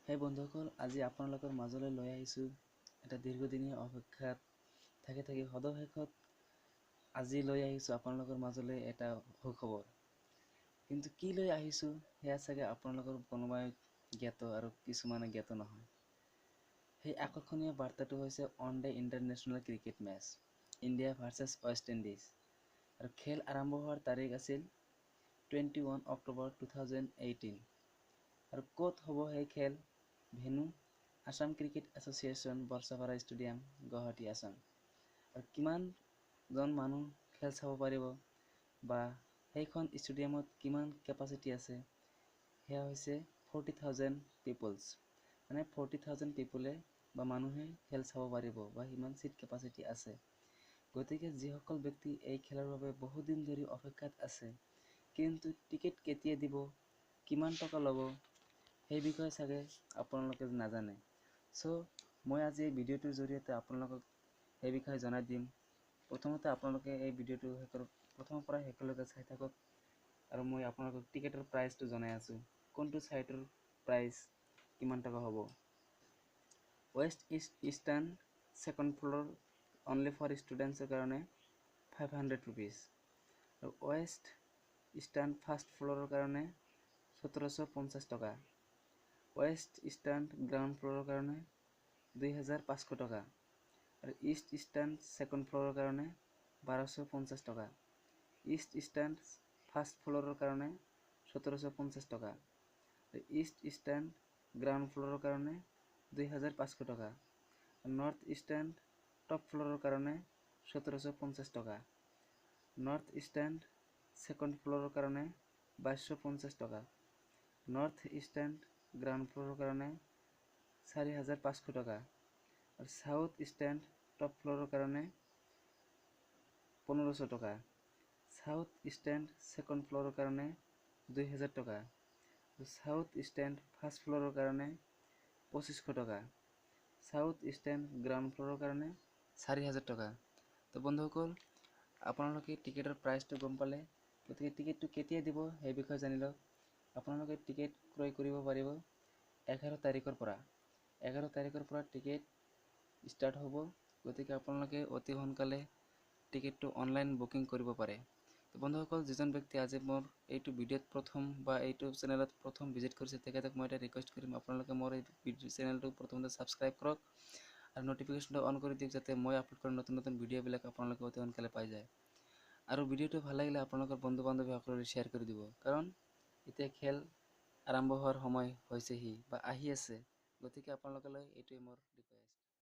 হে বন্ধুসকল, আজি আপোনালোকৰ মাজলৈ লৈ আহিছোঁ এটা দীৰ্ঘদিনীয়া অপেক্ষাত থাকি থাকি সদশেষত আজি লৈ আহিছোঁ আপোনালোকৰ মাজলৈ এটা সুখবৰ। কিন্তু কি লৈ আহিছোঁ সেয়া চাগে আপোনালোকৰ কোনোবাই জ্ঞাত আৰু কিছুমানে জ্ঞাত নহয়। সেই আকৰ্ষণীয় বাৰ্তাটো হৈছে one day international cricket match India versus West Indies, আৰু খেল আৰম্ভ হোৱাৰ তাৰিখ আছিল 21 October 2018। আৰু ক'ত হ'ব সেই খেল? Venue Assam cricket association, Barsapara stadium, Guwahati, Assam. আৰু কিমানজন মানুহ খেল চাব পাৰিব বা সেইখন ষ্টেডিয়ামত কিমান কেপাচিটি আছে, সেয়া হৈছে 40,000 পিপলছ, মানে 40,000 পিপুলে বা মানুহে খেল চাব পাৰিব বা সিমান চিট কেপাচিটি আছে। গতিকে যিসকল ব্যক্তি এই খেলৰ বাবে বহুদিন ধৰি অপেক্ষাত আছে, কিন্তু টিকেট কেতিয়া দিব, কিমান টকা ল'ব, সেই বিষয়ে চাগে আপোনালোকে নাজানে। চ' মই আজি এই ভিডিঅ'টোৰ জৰিয়তে আপোনালোকক সেই বিষয়ে জনাই দিম। প্ৰথমতে আপোনালোকে এই ভিডিঅ'টো শেষৰ প্ৰথমৰ পৰা শেষলৈকে চাই থাকক, আৰু মই আপোনালোকক টিকেটৰ প্ৰাইচটো জনাই আছোঁ, কোনটো ছাইটৰ প্ৰাইচ কিমান টকা হ'ব। West east eastern second floor only for ষ্টুডেণ্টছৰ কাৰণে 500 ৰুপিজ, আৰু ৱেষ্ট ইষ্টাৰ্ণ ফাৰ্ষ্ট ফ্ল'ৰৰ কাৰণে 1750 টকা, ৱেষ্ট ইষ্টাৰ্ণ গ্ৰাউণ্ড ফ্ল'ৰৰ কাৰণে 2500 টকা, আৰু ইষ্ট ইষ্টাৰ্ণ ছেকেণ্ড ফ্ল'ৰৰ কাৰণে 1250 টকা, ইষ্ট ইষ্টাৰ্ণ ফাৰ্ষ্ট ফ্ল'ৰৰ কাৰণে 1750 টকা, আৰু ইষ্ট ইষ্টাৰ্ণ গ্ৰাউণ্ড ফ্ল'ৰৰ কাৰণে 2500 টকা, নৰ্থ ইষ্টাৰ্ণ টপ ফ্ল'ৰৰ কাৰণে 1750 টকা, নৰ্থ ইষ্টাৰ্ণ ছেকেণ্ড ফ্ল'ৰৰ কাৰণে 2250 টকা, নৰ্থ ইষ্টাৰ্ণ গ্ৰাউণ্ড ফ্ল'ৰৰ কাৰণে 4500 টকা, আৰু চাউথ ইষ্টাৰ্ণ টপ ফ্ল'ৰৰ কাৰণে 1500 টকা, চাউথ ইষ্টাৰ্ণ ছেকেণ্ড ফ্ল'ৰৰ কাৰণে 2000 টকা, আৰু চাউথ ইষ্টাৰ্ণ ফাৰ্ষ্ট ফ্ল'ৰৰ কাৰণে 2500 টকা, চাউথ ইষ্টাৰ্ণ গ্ৰাউণ্ড ফ্ল'ৰৰ কাৰণে 4000 টকা। তো বন্ধুসকল, আপোনালোকে টিকেটৰ প্ৰাইচটো গম পালে, গতিকে টিকেটটো কেতিয়া দিব সেই বিষয়ে জানি লওক। আপোনালোকে টিকেট ক্ৰয় কৰিব পাৰিব 11 তাৰিখৰ পৰা। 11 তাৰিখৰ পৰা টিকেট ষ্টাৰ্ট হ'ব, গতিকে আপোনালোকে অতি সোনকালে টিকেটটো অনলাইন বুকিং কৰিব পাৰে। তো বন্ধুসকল, যিজন ব্যক্তি আজি মোৰ এইটো ভিডিঅ'ত প্ৰথম বা এইটো চেনেলত প্ৰথম ভিজিট কৰিছে, তেখেতক মই এটা ৰিকুৱেষ্ট কৰিম, আপোনালোকে মোৰ এই ভিডিঅ' চেনেলটো প্ৰথমতে ছাবস্ক্ৰাইব কৰক আৰু ন'টিফিকেশ্যনটো অন কৰি দিয়ক, যাতে মই আপলোড কৰা নতুন নতুন ভিডিঅ'বিলাক আপোনালোকে অতি সোনকালে পাই যায়। আৰু ভিডিঅ'টো ভাল লাগিলে আপোনালোকৰ বন্ধু বান্ধৱীসকললৈ শ্বেয়াৰ কৰি দিব, কাৰণ এতিয়া খেল আৰম্ভ হোৱাৰ সময় হৈছেহি বা আহি আছে। গতিকে আপোনালোকলৈ এইটোৱে মোৰ ৰিকুৱেষ্ট।